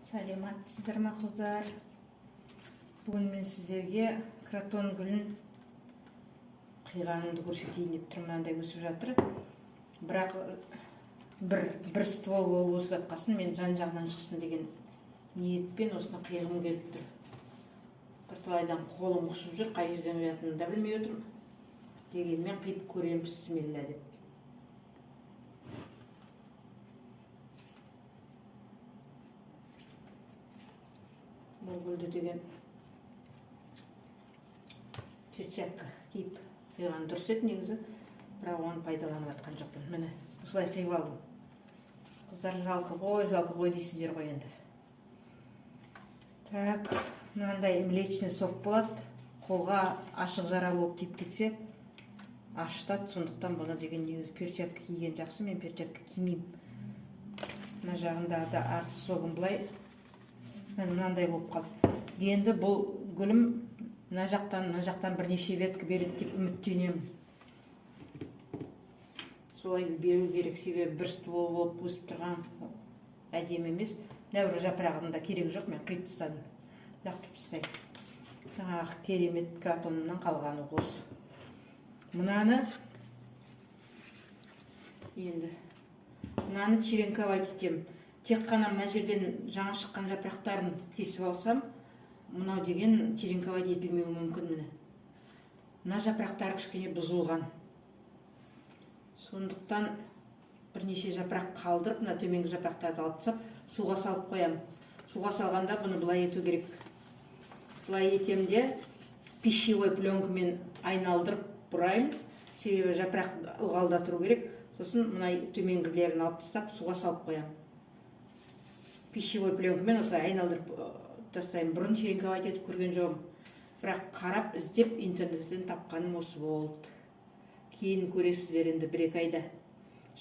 Сәлеметсіздер ме, қыздар? Бүгін мен сіздерге кротон гүлін қиғанымды көрсетейін деп тұрмын. Мынандай өсіп жатыр, бірақ бір ствол болып өсіп жатқасын, мен жан жағынан шықсын деген ниетпен осыны қиғым келіп тұр. Бірталайдан қолым қышып жүр, қай жерден қиятынымды да білмей отырмын. Дегенмен қиып көремін, бісміллә деп. Бұл гүлді деген перчатка киіп қиған дұрыс еді негізі, бірақ оны пайдаланып жатқан жоқпын. Міне, осылай қиып алдым. Қыздар, жалко ғой, жалко ғой дейсіздер ғой енді. Так, мынандай млечный сок болады. Қолға ашық жара болып тиіп кетсе, ашытады. Сондықтан бұны деген негізі перчатка киген жақсы. Мен перчатка кимеймін. Мына жағындағы да аты согын былай, міне, мынандай болып қалды. Енді бұл гүлім мына жақтан, мына жақтан бірнеше ветка береді деп үміттенемін. Солай беру керек, себебі бір ствол болып өсіп тұрған әдемі емес. Мына бір жапырағының да керегі жоқ, мен қиып тастадым, лақтырып тастаймын. Жаңағы керемет кротонымнан қалғаны осы. Мынаны енді, мынаны черенковать етемін. Тек қана мына жерден жаңа шыққан жапырақтарын кесіп алсам, мынау деген черенковать етілмеуі мүмкін. Міне, мына жапырақтары кішкене бұзылған, сондықтан бірнеше жапырақ қалдырып, мына төменгі жапырақтарды алып тастап, суға салып қоямын. Суға салғанда бұны былай ету керек. Былай етемін де, пищевой пленкамен айналдырып бұраймын, себебі жапырақ ылғалда тұру керек. Сосын мына төменгілерін алып тастап, суға салып қоямын. Пищевой пленкамен осылай айналдырып тастаймын. Бұрын черенковать етіп көрген жоқпын, бірақ қарап, іздеп, интернеттен тапқаным осы болды. Кейін көресіздер енді, 1-2 айда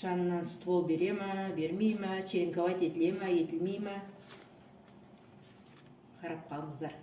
жанынан ствол бере ма, бермей ма, черенковать етіле ма, етілмей ма, қарап қалыңыздар.